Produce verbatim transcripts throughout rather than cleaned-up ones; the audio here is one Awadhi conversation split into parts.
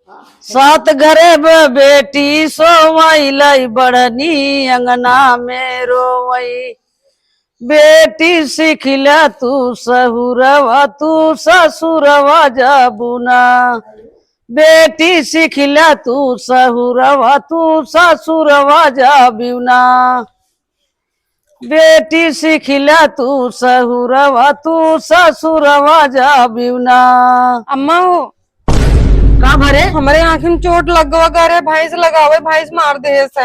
सात घरे ब-, बेटी सोवई लाई, बड़नी अंगना में रोवई। बेटी सीख ला तू सहुरवा, तू ससुरवा जाबू ना। बेटी सीख ला तू सहुरवा, तू ससुरवा जाबू ना। बेटी सीख ला तू सहुरवा, तू ससुरवा जाबू ना। अम्मा हो। का भरे? हमरे आँखी में चोट लग गवा, घरे भैंस लगावे, भैंस मार देहेस।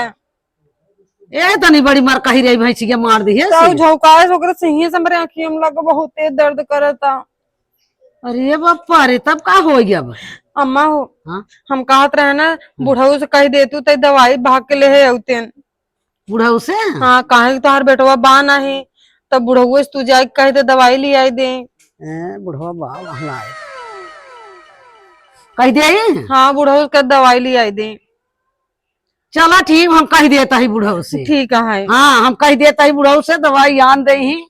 ए, तनी बड़ी मार कही रही, भैंसिया मार दिहे तो से। झौकाए से ओकरे सिंहिए से हमरे आँखिया में लग गवा, बहुत तेज दर्द करता। अरे बापा रे, तब का हो गया बा? अम्मा हो, हाँ? हम कहत रहे ना, हम्म। बुढ़ऊ से कह दे तू, ते दवाई भाग के ले है अउतेन। बुढ़ऊ से? हाँ, काहे कि तोहार बेटवा बा नाही, तब बुढ़ऊ से तू जाए के कह दे, दवाई ले आई दे। ए, बुढ़वा बा, वहाँ लाए। कह दे आई? हाँ, बुढ़ऊ के दवाई ले आई दे। चला ठीक, हम कह देता ही बुढ़ऊ से। ठीक है। हाँ, हम कह देता ही बुढ़ऊ से, दवाई आन दे ही।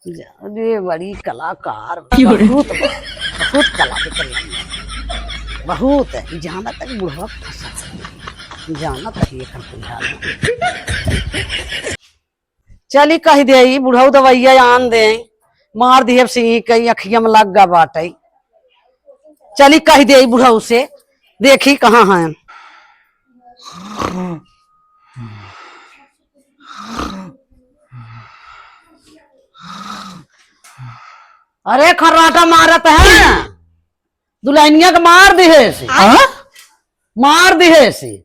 अरे बड़ी कलाकार, की हो रे? बहुत, बहुत कला के कला। बहुत है, जानत है बुढ़वा फंसा। जानत है एकर बुढ़वा। चली कह दे, ई बुढ़ऊ दवाइया आन दे, मार दिहे सिंही कई अखिया में लग गा बाटे। चली कह दे बुढ़ऊ से, देखी कहाँ हैं। अरे खर्राटा मारत है, दुल्हनिया के मार दिहे से। हाँ? मार दिहे से।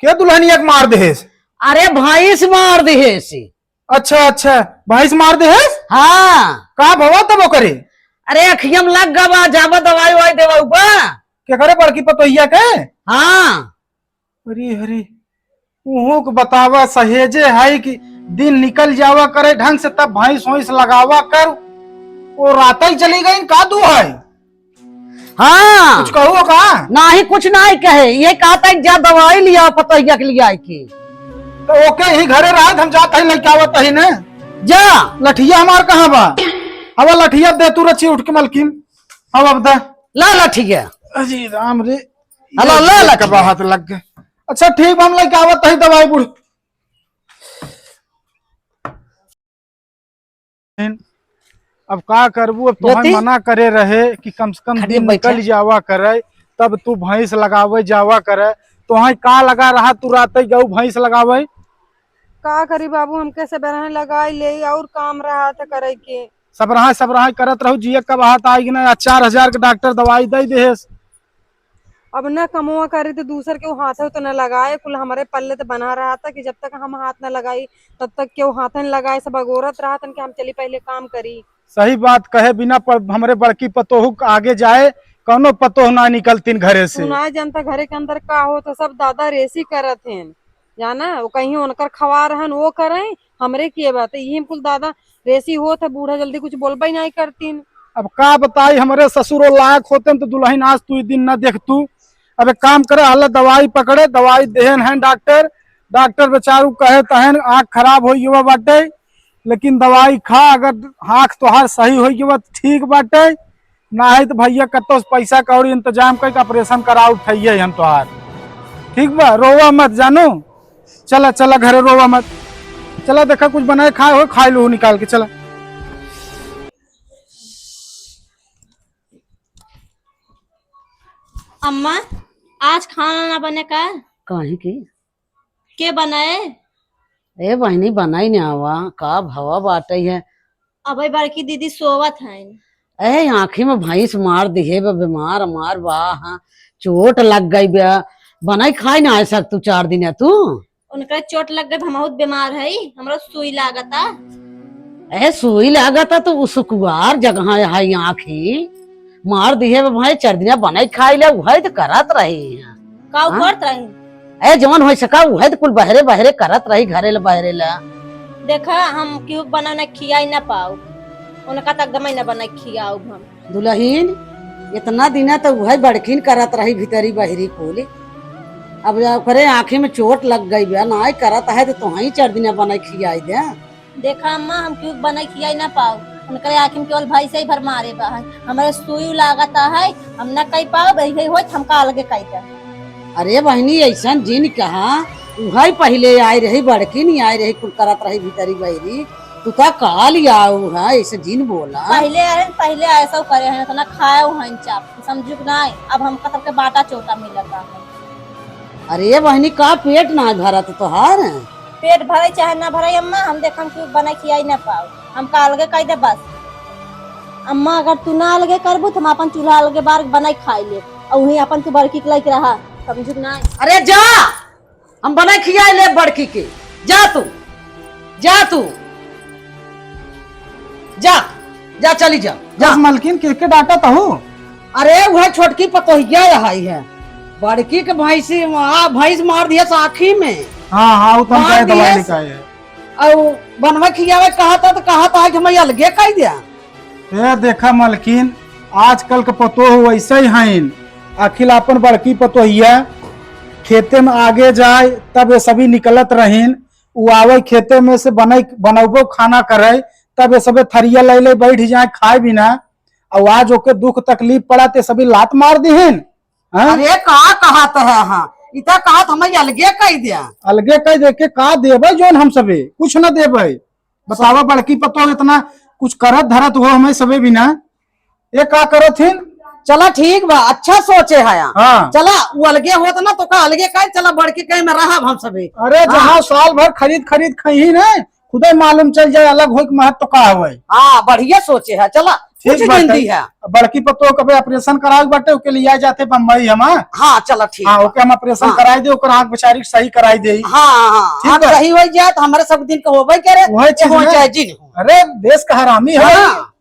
के दुल्हनिया के मार दिहे से? अरे भैंस मार दिहे से। अच्छा, अच्छा, भैंस मार दिहे से? हाँ। का भवा तब ओकरे? अरे अखिया में लग गवा, जाबा दवाई वाई देवा ऊपर। के करे बड़की पतोहिया के? हाँ। अरे, अरे, उहू के बतावा, सहेजे है कि दिन निकल जावा करे ढंग से, तब भैंस वैंस लगावा कर। वो रात ही चली गई, का दू है? हाँ। कुछ कहो का? नाही, कुछ नाही कहे, ये कहता है, "जा दवाई लिया, पतोहिया के लिया के।" तो ओके ही घरे रहा, हम जात है, लेके आवत है ने। जा। लठिया हमार कहाँ बा? अब लठिया दे तू रची उठ के मलकिन। अब, अब दे। ला लठिया। अरे राम रे। हलो, ये ला देख लठिया। कबा हाथ लग गए। अच्छा ठीक बा, हम लेके आवत है दवाई बूढ़। अब का करबू, अब तोहई ज्योति? मना करे रहे कि कम से कम खटिया दिन बैठा। निकल जावा करे, तब तू भैंस लगावे जावा करे। तोहई का लगा रहा, तू रात गऊ भैंस लगावे? का करी बाबू, हमके सबरहा लगाई ले और काम रहा था करे के। सबरहा, सबरहा करत रहू, जिए का बात आई कि ना, चार हजार के डॉक्टर दवाई दे देहेस। अब न कमवा करी तो दूसर के हाथ तो न लगाए, कुल हमरे पल्ले तो बना रहा था कि जब तक हम हाथ न लगाई तब तक केहू हाथ न लगाए, सब अगोरत रहा था कि हम चली पहले काम करी। सही बात कहे, बिना प-, हमरे बड़की पतोहू के आगे जाए कौनो पतोह ना निकलतीन घरे से। तू ना जनता घरे के अंदर का हो तो सब दादा रेसी करत हैं, जाना वो कहीं उनकर खवार हन वो करें, हमरे के बात यही कुल दादा रेसी होत है, बूढ़ा जल्दी कुछ बोलबे नहीं करतीन। अब का बताई, हमरे ससुरो लायक होतेन तो दुल्हन आज तू ई दिन न देखतू। अब एक काम करे, हल्ला दवाई पकड़े, दवाई देहन है डॉक्टर, डॉक्टर बेचारू कहे तहन आँख खराब हो गवा बाटे, लेकिन दवाई खा, अगर आँख तोहार सही हो गवा तो ठीक बाटे, नाही तो भैया कतो से पैसा कौड़ी इंतजाम करके ऑपरेशन करा उठाइए हम तोहार। ठीक बा, रोवा मत जानू, चला चला घरे, रोवा मत, चला देखा कुछ बनाए खाए हो, खाए लू निकाल के, चला। अम्मा, आज खाना ना बने का? काहे की? के बनाए? ए बहिनी, बनाई ने आवा, का भवा बाटई है? अबे बड़की दीदी सोवत हईन। ए, आँखी में भैंस मार दिहे बा, बीमार मार बा, हाँ, चोट लग गई बा, बनाई खाई ना आए सक तू चार दिन है तू? उनका चोट लग गई, हम बहुत बीमार है, हमरा सुई लागता। ए, सुई लागता तो उ सुकुवार जगह है आँखी, मार दिहे बा भाई, चार दिन बनाई खाई ले, उहई तो करत रही है। का हाँ? करत रही? ए, जवन होइ सका, उहे त कुल बहरे, बहरे करत रही, घरे ला, बहरे ला। देखा, हम केहू के बना ना खियाई ना पाऊ, उनका त एकदम ना बना खियाऊ हम। दुलहिन, इतना दिना त उहे बड़किन करत रही, भीतरी बहरी कुल। अब ओकरे आँखी में चोट लग गई बा, नाई करत है त तोहई चार दिना बना खियाई दे। देखा अम्मा, हम केहू के बना खियाई ना पाऊ, उनकरे आँखी में केवल भैंसे ही भर मारे बा है। हमरे सुई लागत है, हम न कह पाओ, वही होत हमका अलगे कह दे। अरे बहिनी, ऐसन जिन कहा, उहइ पहिले आइ रही, बड़की नहीं आइ रही, कुल करत रही भीतरी बहिरी। तू का काल आऊ है, ऐसे जिन बोला। पहिले आए, पहिले ऐसा करे हैं, इतना खाए हैं चाप, समझू कि नहीं? अब हमका सबके बाटा चोटा मिलता है। अरे बहिनी, का पेट ना भरत तोहार? पेट भरे चाहे ना भरे अम्मा, हम देखम कि बनाई खियाई ना पाओ, हमका अलगे कह दे बस। अम्मा, अगर तू ना अलगे करबू, तो हम अपन चूल्हा अलगे बार बनाई खाई ले, और वहीं अपन तू बड़की के लायक रहा, समझू कि नहीं? अरे जा, हम बनाई खियाई ले बड़की के। जा तू, जा तू, जा, जा, चली जा, जा। बस मलकिन, के के डांटत हो? अरे, वह छोटकी पतोहिया आई है, बड़की के भैंसी, आ, भैंस मार दिया आँखी में। हाँ, हाँ, वो तो हम मार कहे दवाई दिए। लेके आए हैं। और बनवा खियावे कहा था तो कहा था कि हम अलगे कह दिया। ए, देखा मलकिन, आजकल के पतोह वैसे ही हईन। आखिर अपन बड़की पतोहिया खेते में आगे जाए, तब ये सभी निकलत रहीन। उ आवे खेते में से बने, बनौबो खाना करे, तब ये सभी थरिया ले ले बैठ जाए खाए बिना। और आज ओके दुख तकलीफ पड़ा, ते सभी लात मार दिहिन। हाँ? अरे, का कहत है? हाँ, इता कहत हम अलगे कह दिया। अलगे कह दे के का देबे, जोन हम सभी कुछ न देबे। बतावा, बड़की पतोह इतना कुछ करत धरत हो हमें सबे बिना, ये का करत हिन? चला ठीक बा, अच्छा सोचे है। हाँ। चला, वो अलगे होत ना तो का अलगे कहे, चला बड़की कहे में रहब हम सभी। अरे, हाँ। जहाँ साल भर खरीद खरीद खइही ना, खुदे मालूम चल जाए अलग होए के महत्व का होए। हाँ, बढ़िया सोचे है, चला, ठीक कुछ बाटे। दिन दी है। बड़की पतोह कबे ऑपरेशन करावे बाटे, ओके लिया जाते बम्बई हम। हाँ, चला ठीक हाँ, बा। ओके हम ऑपरेशन हाँ। कराई दे, ओकर आँख बेचारी के सही कराई दे। हाँ, हाँ, ठीक आँख बा। सही हो जाए तो हमारे सब दिन के होबे करे, वही चीज हो ना। चाहे जिन हो। अरे, देश का हरामी है। हाँ,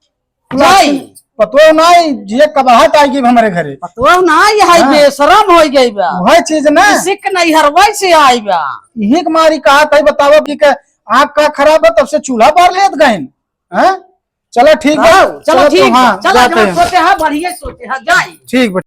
जाई। पतोह ना आई, जे कबाहट आई गई हमारे घरे। पतोह ना आई, हाय हाँ। बेशरम हो गई बा। वही चीज ना। किसी के नहीं हरवाई से आई बा। यही के मारी कहा था, बतावा कि के आँख का खराब है, तब से चूल्हा बार लेत गए। हैं? चला ठीक बा। हाँ, चला चला तो ठीक बा। हाँ, चला जाते जवन हैं। सोचे है, बढ़िया सोचे है, जाई। ठीक बा,